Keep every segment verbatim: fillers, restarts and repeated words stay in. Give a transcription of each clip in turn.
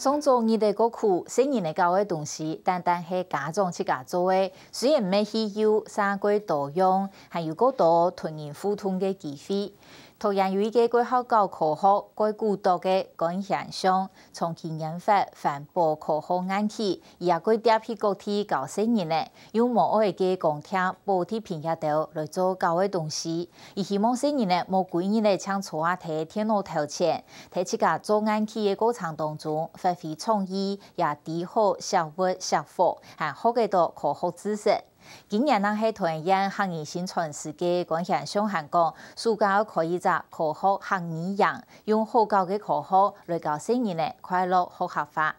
上晝日仔過苦，細人仔教个東西單單係家長自家做个，雖然毋係去幼，儕過多樣，還有過多同人互動个機會。讀研有一個國校教科學，過古董个觀顯上，長期研發環保科學硬體，也過貼去各地教細人仔，用無愛个光貼、補貼品這兜來做教个東西。 佢希望細人仔無歸日仔淨坐啊在電腦頭前，在自家做硬體个過程當中，發揮創意，也知好惜物惜福，還學得到科學知識。今年正係台灣客語薪傳師个觀顯上還講，暑假愛開一隻科學客語營，用好教个科學來教細人仔快樂學客話。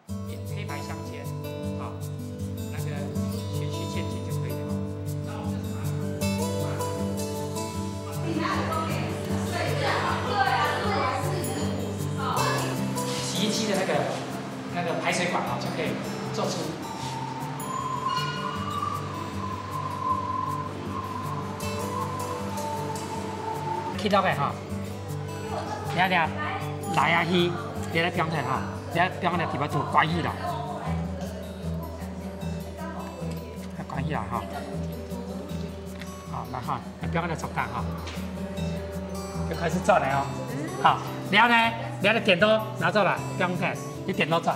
黑白相間，好，那個循序漸進就可以了。洗衣機的那個那個排水管啊，就可以做出。看到个哈，你看你看，來啊去，你來放下哈，你來放下底部就關起來。 關起來哈。好，來哈，來，不要跟他走開哈。就開始轉了哦。好，然後呢，你的電腦拿出來，不要開，你電腦轉。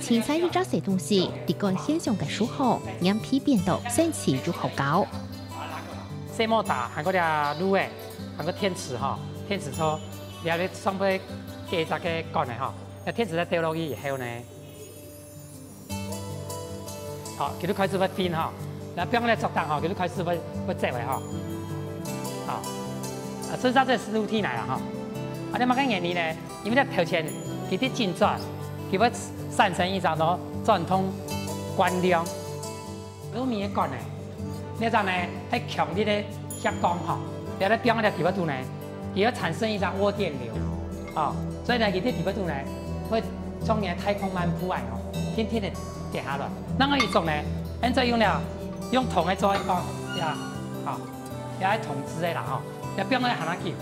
清採一隻細東西，在觀顯上个書項，黏皮變到神奇又好搞。細摩打，還過這滷仔，還過電池哈，電池說，你還要上背加一隻个管仔哈，那電池再掉落去以後呢， 好，佢就開始會飛吼，然後放在桌頂吼，佢就開始會會走个吼。好，啊，所以這就係樓梯來啦吼。啊，你麼个原理呢？因為佢頭前佢在運轉，佢會產生一種咯轉動慣量。滷麵个管呢，這隻呢係強烈个吸光吼，你愛放在底部肚呢，佢會產生一種握電流，哦，所以呢，佢在底部肚呢會像你个太空漫步啊吼，天天的跌下來。另外一種呢，恁再用了，用銅个做一个，呀，好，也係銅製个啦吼，也放在還較久，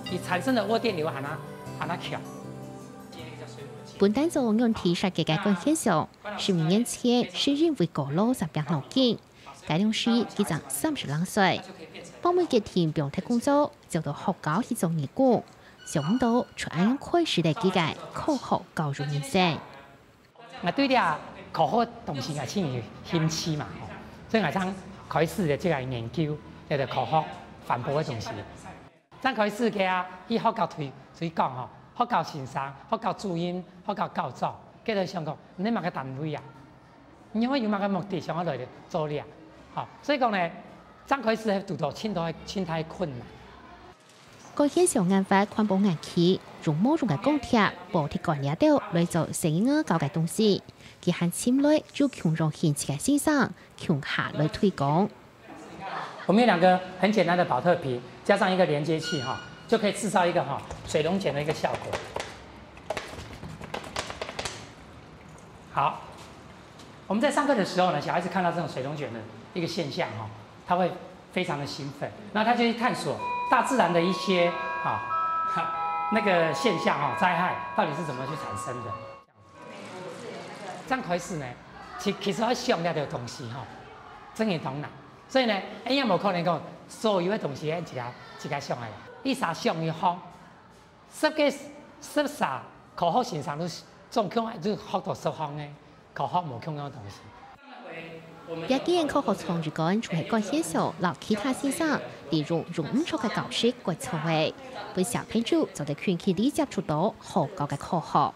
佢產生的握電流還較還較強。 分擔做軟體設計个關先生，十五年前係因為過勞生病腦筋，該當時佢正三十零歲，放尾決定放忒工作，走到學校去做義工，想毋到就恁樣開始了佢个科學教育人生。𠊎對這科學東西𠊎盡有興趣嘛，吼，所以𠊎正開始了這个研究，這个科學環保个東西。 正開始个啊，去學校推推廣吼，學校先生、學校主任、學校校長，佢兜想講，你麼个單位啊？你會有麼个目的想要來做這啊？吼，所以講呢，正開始係堵到盡大盡大困難。關先生研發環保硬體，用無用个鋼鐵、玻璃罐這兜來做細人仔搞个東西，佢還尋來就共樣興趣个先生，共下來推廣。 我們有兩個很簡單的寶特瓶，加上一個連接器哈，就可以製造一個哈水龍捲的一個效果。好，我們在上課的時候呢，小孩子看到這種水龍捲的一個現象哈，他會非常的興奮，那他就去探索大自然的一些啊那個現象哈，災害到底是怎麼去產生的。 正開始呢，其其實愛想這兜東西吼，真个當難。所以呢，恁樣無可能講所有个東西愛自家自家想个啦。一儕想一項，十个十儕科學先生都總共就學到十項个科學無共樣个東西。這間科學創意館就係關先生摎其他先生利用用毋著个教室改造个，分小朋友做得近距離接觸到好搞个科學。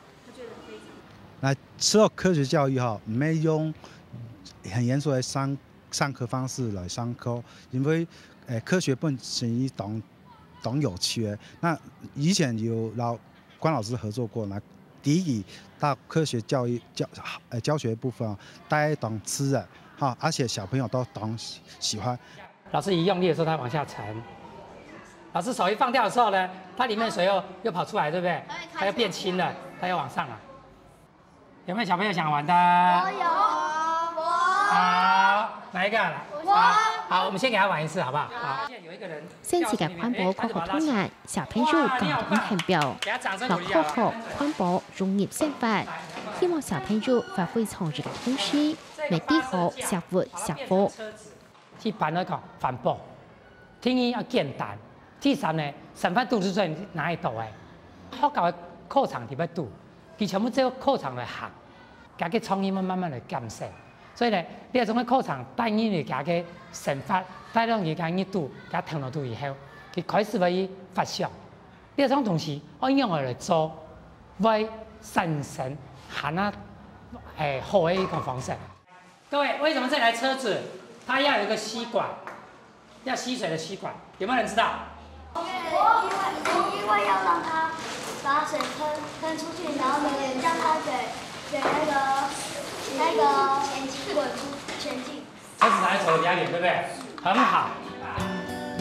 那除了科學教育哈，毋係用很嚴肅的上上課方式來上課，因為誒科學本身當當有趣的。那以前有摎關老師合作過，那第一到科學教育教呃教學部分哦，帶當自然哈，而且小朋友都當喜喜歡。 老師一用力的時候，它往下沉。老師手一放掉的時候呢，它裡面水又又跑出來，對不對？它又變輕了，它又往上了。有沒有小朋友想玩的？我有，我。好，哪一個？我好，好，我们先给他玩一次，好不好？好。现在个环保科学童年，小朋友搞得很表，让科学、环保融入生活，希望小朋友发挥创意个同时，也知好惜物惜福。一般来讲，环保，第二要简单，第三呢，生活都是在哪里读的？学校的课程里面读，佢全部照课程来行。 佢个創意慢慢慢來減少。所以呢，這種个課程帶入佢个生活，帶入佢个日度、佢頭腦度以後，佢開始會去發想，這種東西愛仰般來做，會產生還啊，誒，好个一種方式。各位，為什麼這台車子它要有一個吸管？ 要吸水的吸管，有沒有人知道？因為，因為要讓它把水噴，噴出去，然後呢，讓它給，給那個，那個滾出前進。車子拿來走比較遠，對不對？很好。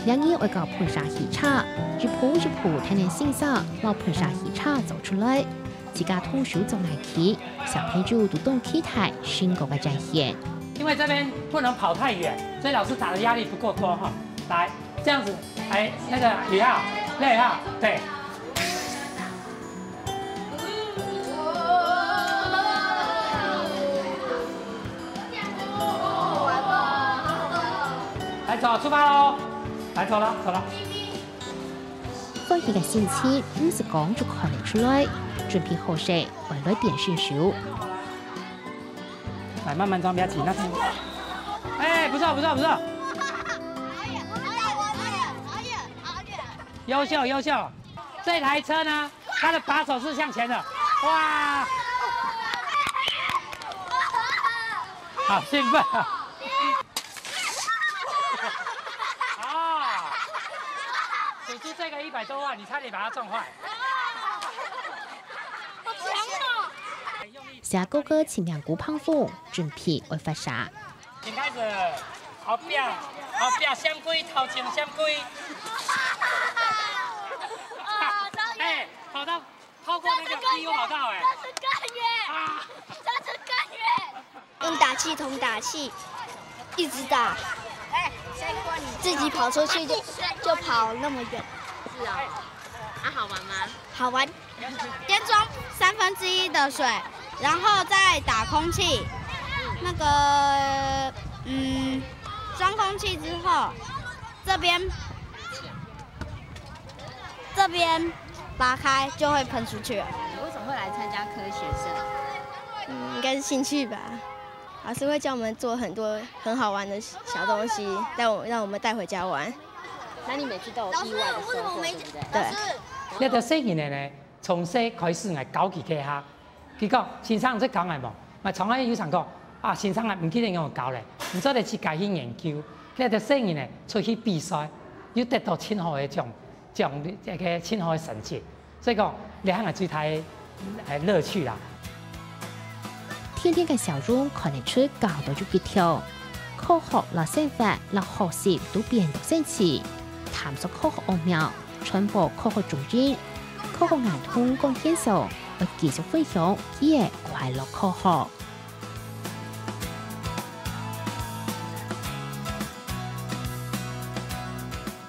兩人愛搞噴射汽車，一步一步才能欣賞，摎噴射汽車做出來。 自家動手做泥器，小朋友都當期待成果个展現。因為這邊不能跑太遠，所以老師打的壓力不夠多哈。來，這樣子，哎，那個李浩，李浩，對。來走，出發嘍！來走了，走了。 歡喜个心情毋使講就看得出來，準備好勢，愛來點心手。來，慢慢裝，不要緊，那邊。哎，不錯，不錯，不錯。優秀，優秀。這台車呢，它的把手是向前的。哇！好興奮啊！ 啊！叔叔這個一百多萬，你差點把它撞壞。好強哦！寫哥哥親命鼓膨風，準備愛發射。請開始，後壁，後壁閃光，頭前閃光。啊，導演。哎，跑到，超過那個，這是更遠，比我跑到哎。這是更遠，啊。這是更遠。 用打氣筒打氣，一直打，自己跑出去就，就跑那麼遠。是啊，啊，好玩嗎？好玩。先裝三分之一的水，然後再打空氣。那個，嗯，裝空氣之後，這邊，這邊拔開就會噴出去了。你為什麼會來參加科學社？嗯，應該是興趣吧。老師會叫我們做很多很好玩的小東西，帶我，讓我們帶回家玩。那你每次都有意外的收穫，對不對？對。這個細人仔呢，從細開始𠊎教佢个哈，佢講：「先生，你教𠊎無？」𠊎從來有想講：「啊，先生啊，毋記得仰般教咧。」你做得自家去研究。這個細人仔出去比賽，又得到盡好个獎，獎，這個盡好个成績。 所以講，這係𠊎最大个，呃，樂趣啦。天天个笑容看得出教到有吉條。科學摎生活摎學習都變到生趣，探索科學奧妙，傳播科學精神。科學兒童講現象，愛繼續分享佢个快樂科學。